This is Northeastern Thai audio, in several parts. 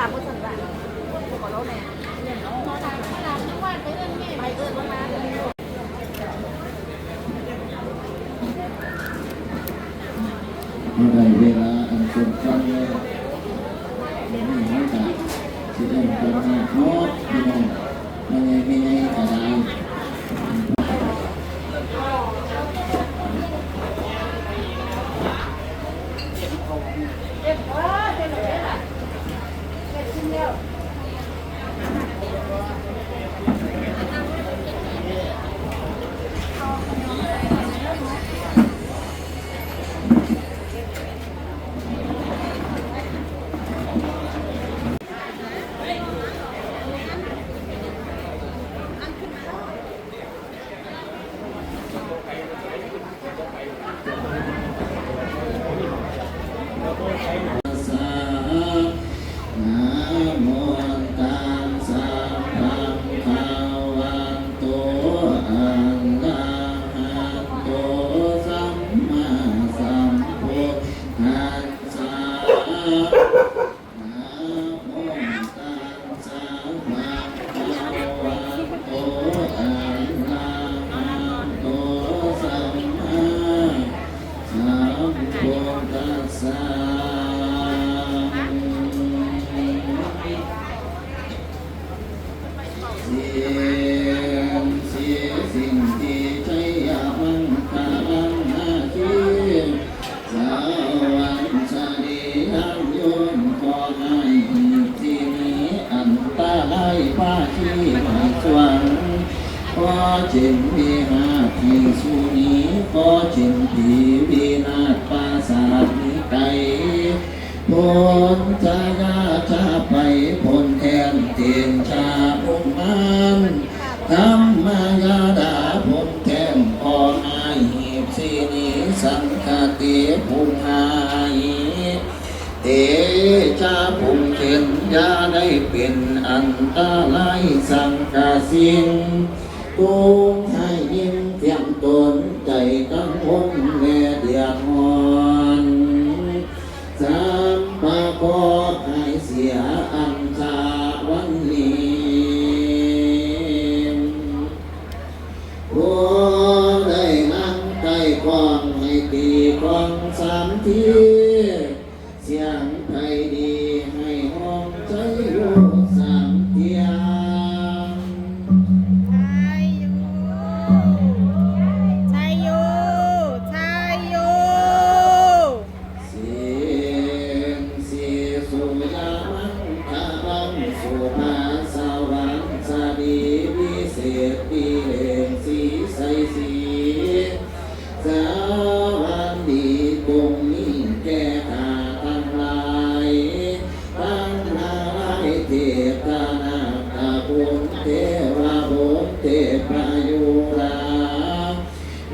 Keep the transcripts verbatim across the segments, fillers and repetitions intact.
เมื่อใดเวลาอันควรฟังแล้ว เดี๋ยวนี้เราจะสิเริ่มต้นงานเนาะพี่น้อง ไม่ไงไม่ไงก็ได้ สา นะโมตัสสะภะคะวะโต อะระหะโต สัมมาสัมพุทธัสสะ นะโมตัสสะภะคะวะโต อะระหะโต สัมมาสัมพุทธัสสะ สิทธิสิทธิชัยมังคลังนาที สวัสดีญาติโยม ขอให้หีบสี่นี้อันตรายพาชีให้สว่าง ขอเจนวิหารที่สุนี ขอเจนผีวินาศปราสาทนี้ไกล พ้นจายาชาไป พ้นแทนเตนชาพุมมาน ธรรมายาดาพ้นแทน ขอให้หีบสี่นี้ สังคติพุงหาย เตจาพุงเข็น อย่าได้เป็นอันตรายสังกะสิ่ง ทุกข์ให้ยิ่งเตรียมตน ใจกังวลแน่เดือดร้อน สามปะเคราะห์ให้เสียอันชาวันนี้ ผู้ได้นั่งใกล้กองให้ตีกองสามที เสียงไพดีให้ฮ้องชัยโยสามเตียง ชัยโย ชัยโย ชัยโย เสียงสีสุยามังคลัง สุภาสวัสดีวิเศษ ปีเล่งสีใสสี สวัสดีตรงนี้แก่ข้าทั้งหลาย ทั้งนารายณ์เทพนาคตะบุญเทวบุญเทพยุรา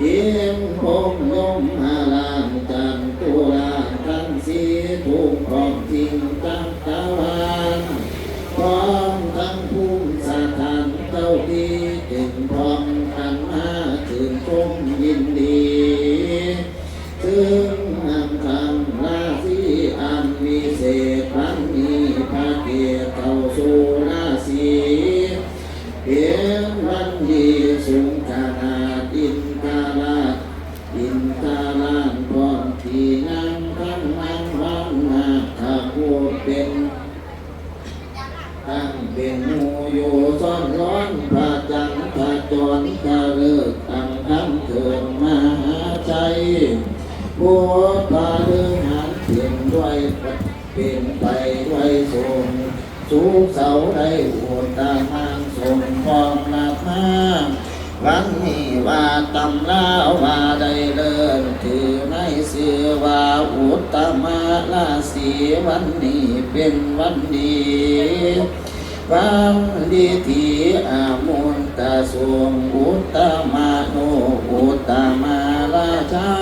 อินพรหมยมราชจันตุราชทั้งสี่ ทุกพร้อมทิ้งจักรวาล พร้อมทั้งภูมิสถานเจ้าที่ จึงพร้อมกันมาชื่นชมยินดี ซึ่งนำคำราศีอันวิเศษ วันนี้พระเกศเข้าสู่ราศี เป็นวันดีสูงขนาด อินทราช อินทราชพร้อมที่นั่งทั้งนั้น วันนาคโคเป็น ตั้งเป็นหมู่อยู่ซ้อนร้อน พระจันทร์พระจร พระฤกษ์อังคารเถิดมหาชัย พุธพฤหัสเต็มด้วย เป็นไปด้วยสุข ศุกร์เสาร์ได้อุตตมังสมพรหมมา วันนี้ว่าตำราว่าได้เริ่มถือในชื่อว่าอุตตมราศี วันนี้เป็นวันดี วันดีที่อมุนตสวง อุตตมโน อุตตมราชา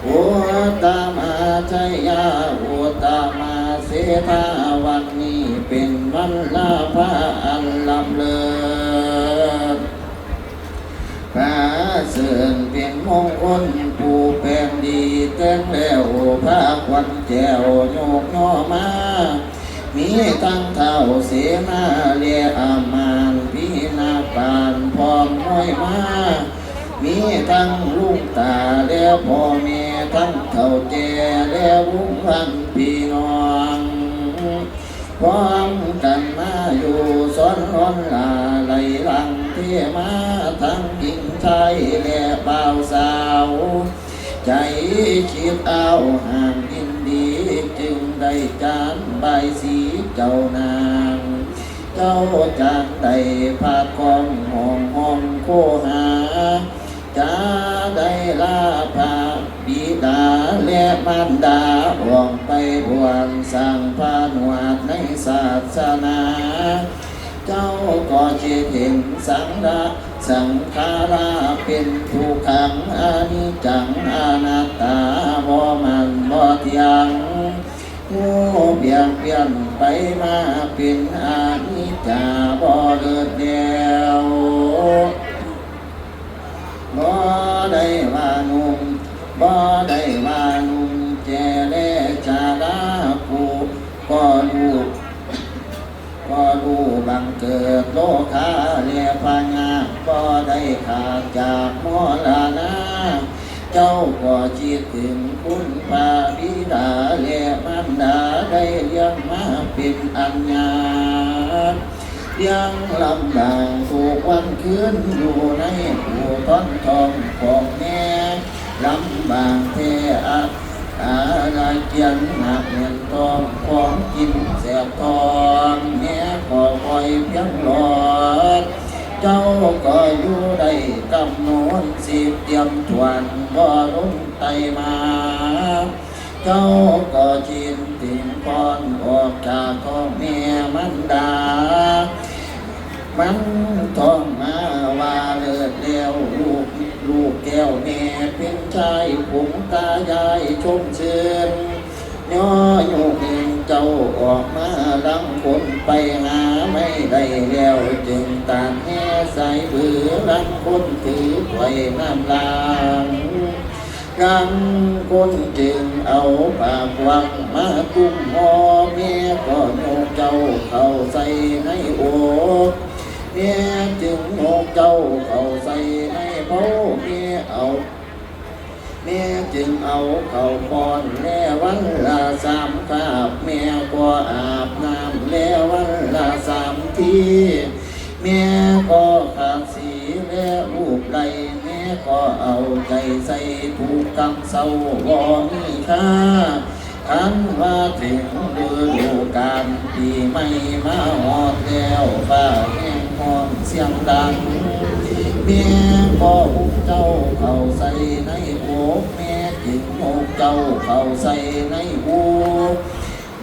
อุตตมาชยา อุตตมาเศรษฐา วันนี้เป็นวันลาภะอันล้ำเลิศ พระเสริญเป็นมงคลผู้แปลงดี แต่งแล้วพระขวัญแก้วยกย่อมา มีทั้งท้าวเสนาและอำมาตย์พินาปานพร้อมหน่วยมา มีทั้งลุงตาและพ่อแม่ทั้งเฒ่าแก่และวงวานพี่น้อง พร้อมกันมาอยู่สอนหลอนหล่าไหลหลั่งเทมาทั้งหญิงชายและบ่าวสาว ใจคิดอ้าวห่างยินดี จึงได้จานบายสีเจ้านาง เจ้าจานได้พาดกองห้องห้องโคหา จะได้ลาพระบิดาและมารดาออกไปบวชสร้างผนวดในศาสนา เจ้าก็คิดเห็นสังระสังขาราเป็นทุกขังอนิจจังอนัตตาบ่มั่นบ่เที่ยง ผู้เปลี่ยนเปลี่ยนไปมาเป็นอนิจจาบ่เลิศแล้ว บ่ได้ว่าหนุ่ม บ่ได้ว่าหนุ่มแก่และชรา ผู้ก็รู้ ก็รู้บังเกิดโรคาและพยาธิ บ่ได้ขาดจากมรณะ เจ้าก็คิดถึงคุณพระบิดาและมารดาได้เลี้ยงมาเป็นอันยาก ยังลำบากทุกวันคืนอยู่ในอุทรท้องของแม่ ลำบากแท้อาอาเจียนหนักแน่นท้องของกินแสบท้อง แม่ก็คอยเพียงรอ เจ้าก็อยู่ได้กำนวนสิบเตรียมทวนบ่ลงไตมา เจ้าก็จินถึงก่อนออกจากท้องแม่มันดา มันท้องมาว่าเลิศแล้วลูก ลูกแก้วแม่เป็นชายผงตายายชมชื่น ย่อยุคหนึ่งเจ้าออกมาลังคนไปหาไม่ได้แล้ว จึงตัดแหสายบือลังคนถือถ้วยน้ำลาง ลังคนจึงเอาปากวังมาตุ้มหอแม่ก็ยกเจ้าเข้าใส่ในอก แม่จึงยกเจ้าเข้าใส่ในเบ้าแม่เอา แม่จึงเอาเข้าป้อนแลวันละสามคาบ แม่ก็อาบน้ำแลวันละสามที แม่ก็ขัดสีแลลูบไหล่ แม่ก็เอาใจใส่ทุกกำเศร้าบ่มีค่า คันว่าถึงฤดูกาลปีใหม่มาฮอดแล้ว ฟ้าแฮงฮ้องเสียงดัง แม่ก็อุ้มเจ้าเข้าใส่ในอก แม่จึงยกเจ้าเข้าใส่ในอก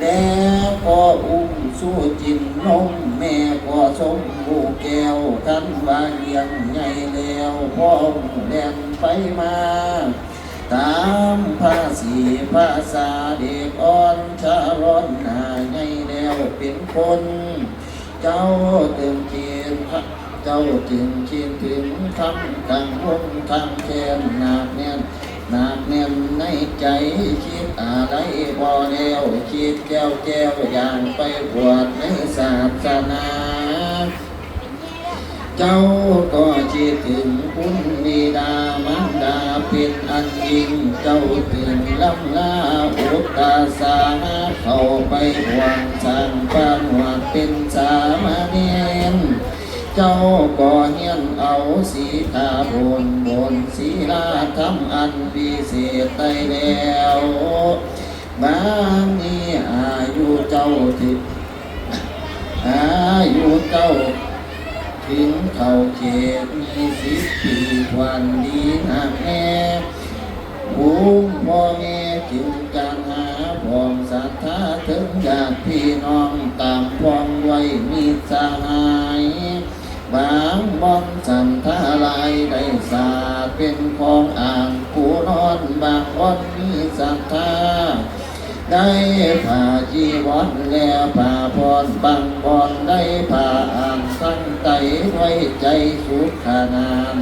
แล้วก็อุ้มสู่กินนม แม่ก็ชมลูกแก้ว คันว่าเลี้ยงใหญ่แล้ว พ่อแล่นไปมา ตามภาษีภาษาเด็กอ่อน ชาร้อนหน้าใหญ่แล้วเป็นคน เจ้าจึงคิด เจ้าจึงคิดถึงคำกังวลคำแค้นหนักแน่น หนักแน่นในใจ คิดอะไรบ่แล้ว คิดแก้วแก้วอย่างไปบวชในศาสนา เจ้าก็คิดถึงคุณบิดามารดาเป็นอันยิ่ง เจ้าถึงลำลาอุตตาสาหะเข้าไปบวชสร้างผนวดเป็นสามเณร เจ้าก็เฮียนเอาสีขาบนบนศีลาธรรมอันวิเศษได้แล้ว บางนี้อายุเจ้าถึง อายุเจ้าถึงเข้าเขตมีสิบปีควรดีนักแน่ ผู้พ่อแม่จึงจัดหาพร้อมศรัทธาถึงญาติพี่น้องตามพ้องด้วยมิตรสหาย บางบ่อนสันทาลายได้สาดเป็นของอ่างผู้นอน บางบ่อนมีศรัทธา ได้ผ้าจีวรและผ้าผ่อน บางบ่อนได้ผ้าอ่างทั้งไตรด้วยใจสุขขนาน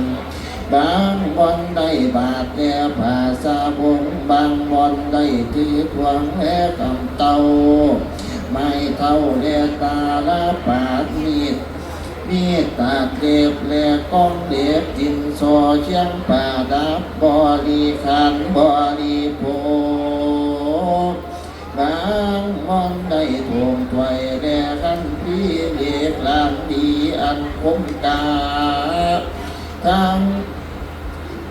บางบ่อนได้บาตรและผ้าสบง บางบ่อนได้ถือถ้วยและกำเต้า ไม้เท้าและตาลปาดมีด มีดตัดเล็บและกองเหล็ก ดินสอเชียงประดับบริขารบริโภค บางม่อนได้ถมถ้วยและคันภีร์เหล็กหลามดีอันคมกา ทั้ง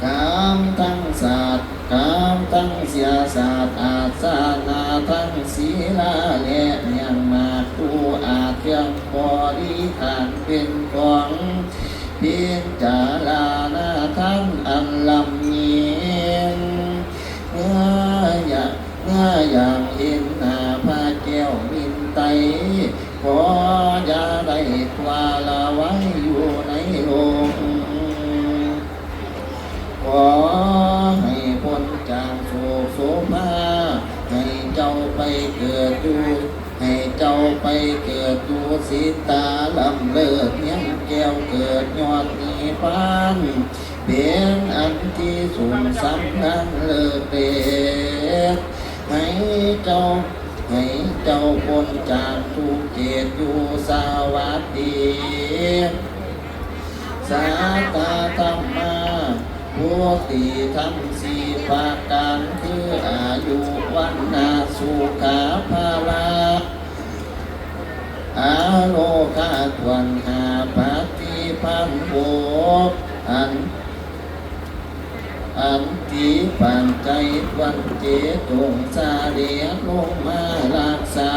กามทั้งศาสตร์ กามทั้งเสียศาสตร์ อาสนะทั้งศิลา และเมียงหมาก ผู้อาจเครื่องบริขารเป็นของ พิจารณาทางอันลำเอียง เมื่ออยาก เมื่ออยากเห็นหน้าพระแก้วมินไตร ขออย่าได้ตัวละไว้อยู่ในโลก ขอให้พ้นจากโศกโศภา ให้เจ้าไปเกิดอยู่ ให้เจ้าไปเกิดอยู่สิตาล้ำเลิศเมืองแก้ว เกิดยอดนิพพาน เป็นอันที่สูงส่ำนันเลิศเดช ให้เจ้า ให้เจ้าพ้นจากทุกข์เกตอยู่สวัสดี สัตตธรรมา โพธิธรรมสี่ประการ คืออายุ วรรณะ สุขะ พละ อโรคา ถ้วนห้า ปฏิภาณ หก อัน อันติปัจจัย ถ้วนเจ็ด องค์ เสด็จลงมารักษา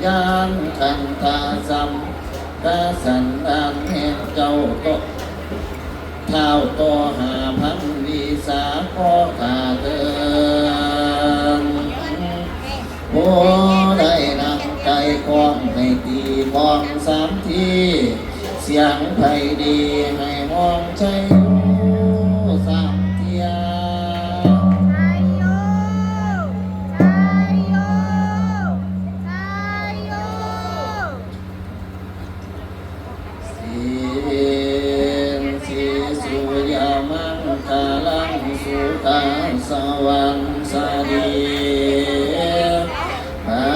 ญาณขันธสัมปสันดานแห่งเจ้าก็ ท้าวต่อห้าพันวิสาขอข้าเถิด ผู้ใดนั่งไก่คองให้ตีกลองสามที เสียงไพดีให้ฮ้องชัยโยสามเที่ย ชัยโย ชัยโย ชัยโย สินสีสุยามังคลังสุขังสวังสดี บั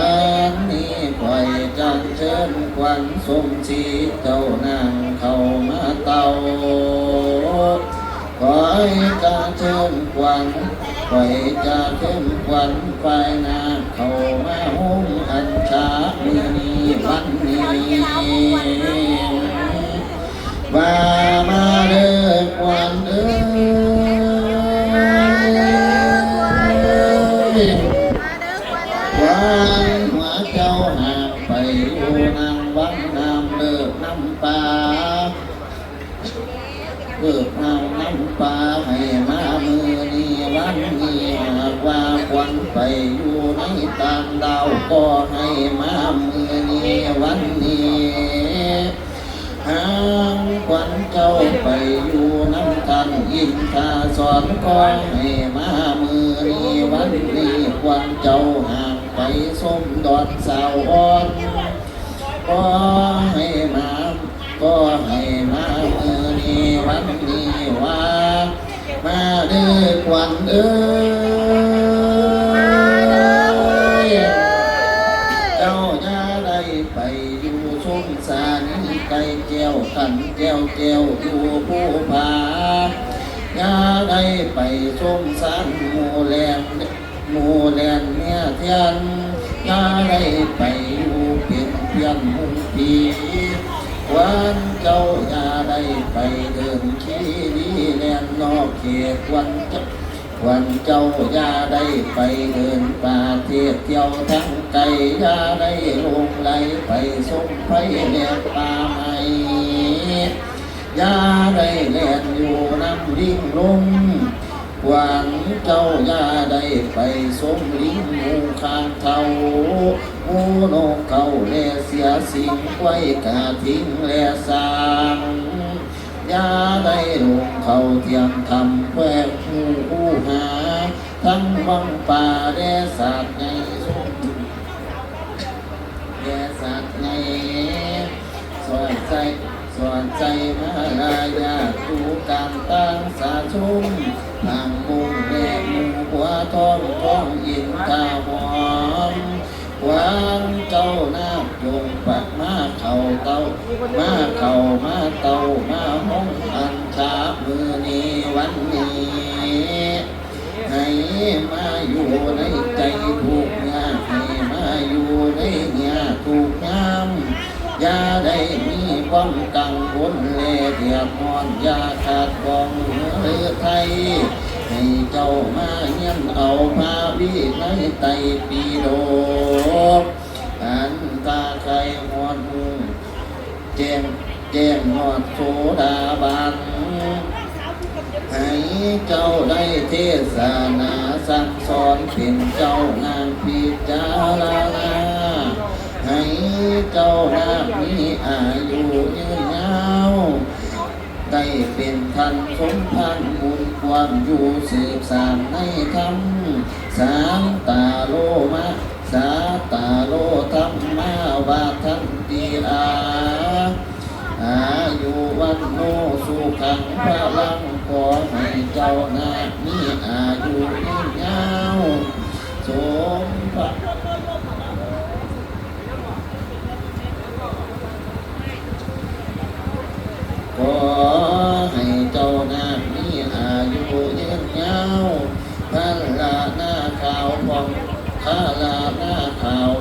ดนี้ข้อยจักเชิญขวัญสมศรีเจ้านางเข้ามาเต้า ข้อยจักเชิญขวัญ ข้อยจักเชิญขวัญฝ่ายนาคเข้ามาโฮมอัญชามื้อนี้วันนี้ ว่ามาเด้อขวัญเอ้ย มาเด้อขวัญเอ้ย ขวัญหัวเจ้าหากไปอยู่นางวังน้ำเลิกน้ำปลา เลิกน้ำน้ำปลาให้มามื้อนี้วันนี้ หากว่าขวัญไปอยู่ในต่างดาวก็ให้มามื้อนี้วันนี้ หากขวัญเจ้าไปอยู่นำท่านอินทาสอนก็ให้มามื้อนี้วันนี้ ขวัญเจ้าหากไปชมดอนสาวอ่อน ก็ให้มา ก็ให้มามื้อนี้วันนี้ว่า มาเด้อขวัญเอ้ย เจ้าอย่าได้ไปอยู่ชมสานีไก่แก้วขันแก้วแก้วอยู่ภูผา อย่าได้ไปชมสานหมู่แลน หมู่แลนเมียเทียน อย่าได้ไปอยู่เป็นเพื่อนหมู่ผี ขวัญเจ้าอย่าได้ไปเดินขี่ลีแลนนอกเขต ขวัญเจ้า ขวัญเจ้าอย่าได้ไปเดินป่าเทศเที่ยวทางไกล อย่าได้หลงไหลไปชมไฟแดงป่าไม้ อย่าได้แล่นอยู่นำลิงลม ขวัญเจ้าอย่าได้ไปชมลิงหมู่ข้างเฒ่า หมู่นกเขาและเสือสิงห์ ควายกระทิงและช้าง อย่าได้หลงเข้าเทียมถ้ำแควกหมู่หา ทั้งวังป่าและสัตว์ใหญ่ชม แด่สัตว์ในสอนใจ สอนใจมาลายาตูการตั้งสาชมทางมุงแดงหมู่บัวทองทองอินทาหอม ขวั มาเข้ามาเต้ามาห้องอันชามื้อนี้วันนี้ ให้มาอยู่ในใจทุกยาม ให้มาอยู่ในเมื่อทุกยาม อย่าได้มีความกังวลและเดือดร้อน อย่าขาดบองหรือไทย ให้เจ้ามาเฮียนเอาพระวินัยไตรปิฎก อันถ้าใครฮอดฮู้ แจ้ง แจ้งฮอดโสดาบัน ให้เจ้าได้เทศนาสั่งสอนเป็นเจ้านาพิจารณา ให้เจ้านามีอายุยืนยาว ได้เป็นท่านสมภารบุญความอยู่สืบสานในธรรม สาตาโลมะ สาตาโลธัมมาวาทันติอา อายุวันโนสุขังพลัง ขอให้เจ้านามีอายุยืนยาว สมพระ ขอให้เจ้านามีอายุยืนยาว พละหน้าขาวผ่อง พละหน้าขาว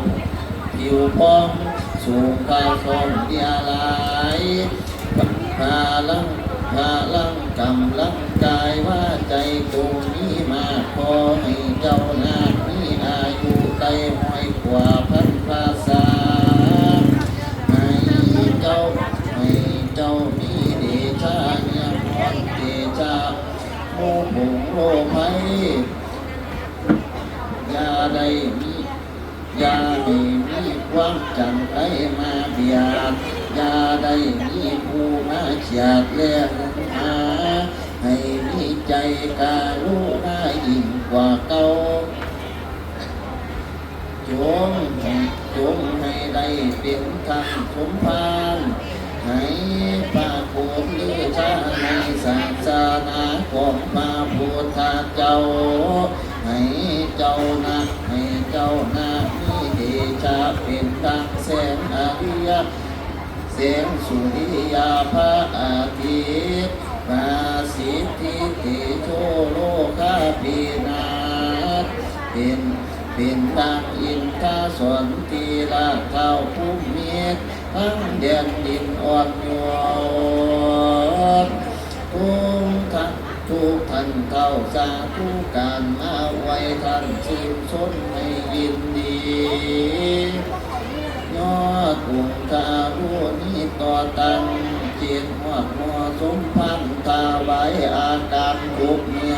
ผิวผ่อง สูงค่าสองเดียหลาย พลัง พลังกำลังกายวาใจจงมีมาก ขอให้เจ้านามีอายุได้ห้อยกว่าพันพรรษา ให้เจ้า ให้เจ้ามีเดชะเนี่ยพรเดชะหมู่ผงโลกภัย อย่าได้มี อย่าให้มีความจังไรมาเบียด อย่าได้มีผู้มาเขียดและหึงหา ให้มีใจกรุณายิ่งกว่าเก่า จงให้ จงให้ได้เป็นท่านสมภาร ให้ปรากฏลือชาในศาสนาของพระพุทธเจ้า ให้เจ้านา ให้เจ้านามีเดชะเป็นดังแสงอริยะ แสงสุริยาพระอาทิตย์ ประสิทธิเตโชโลกาภินาศ เป็น เป็นดังอินทสนทีละเท้าภูมิตร ทั้งแดนดินอ่อนโยน ทุกท่าน ทุกท่านเฒ่าสาธุการมาไหว้ท่านชื่นชมให้ยินดี ยอดองค์ทารุณีต่อตั้งเจตฮอดหมอสมพันธ์ถวายอาการทุกเมื่อ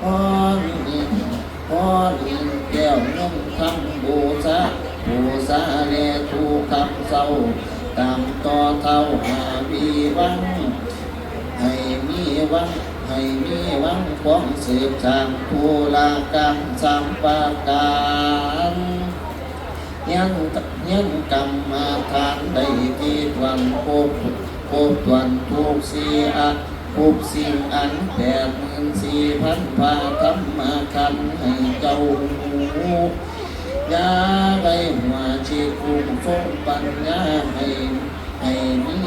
ฮ้อนอิน ฮ้อนอินแก้วเงินคำบูชา บูชาแลทุกค่ำเช้า ตามต่อเท้าหาวีวัง ให้มีวัง ให้มีวังของสืบสานธุรกรรมสามประการ เฮียน เฮียนกรรมฐานได้ที่ทวนครบ ครบถ้วนทุกสี่อะ ครบสิ่งอันแปดหมื่นสี่พันพระธรรมขันธ์ให้เจ้ารู้ อย่าได้หัวจิตกุ้งทรงปัญญาให้ ให้มี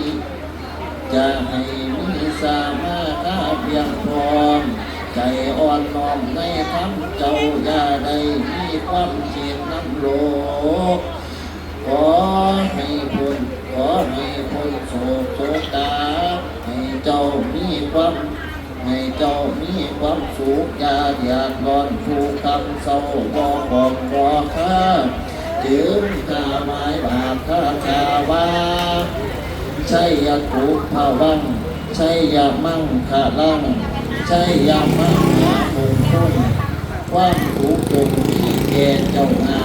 จะให้มีสมาคาเพียงพร้อม ใจอ่อนน้อมในธรรมเจ้า อย่าได้มีความคิดนำโลก ขอให้พ้น ขอให้พ้นโศกโศกา ให้เจ้ามีความ ให้เจ้ามีความสุข อย่าเดือดร้อนทุกค่ำเช้า บ่ของบ่ค่า จึงถวายบาตรคาถาว่า ชัยยะตุพะวัง ชัยยะมังคะลัง ชัยยะมหามงคล ความสุขจงมีแก่เจ้านา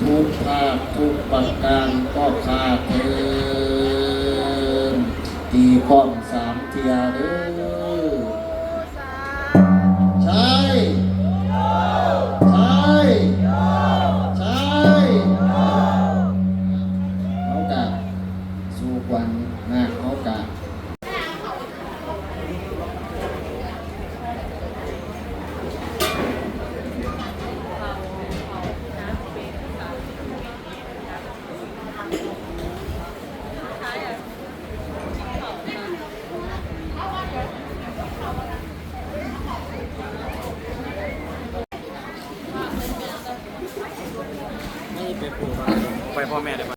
ทุกภาคทุกประการก็ข้าเทิน ตีกลองสามเทื่อเด้อ ใช่ ใช่ ใช่ เขากะสู่ขวัญนาคเขากะ เ พ่อแม่ได้บ่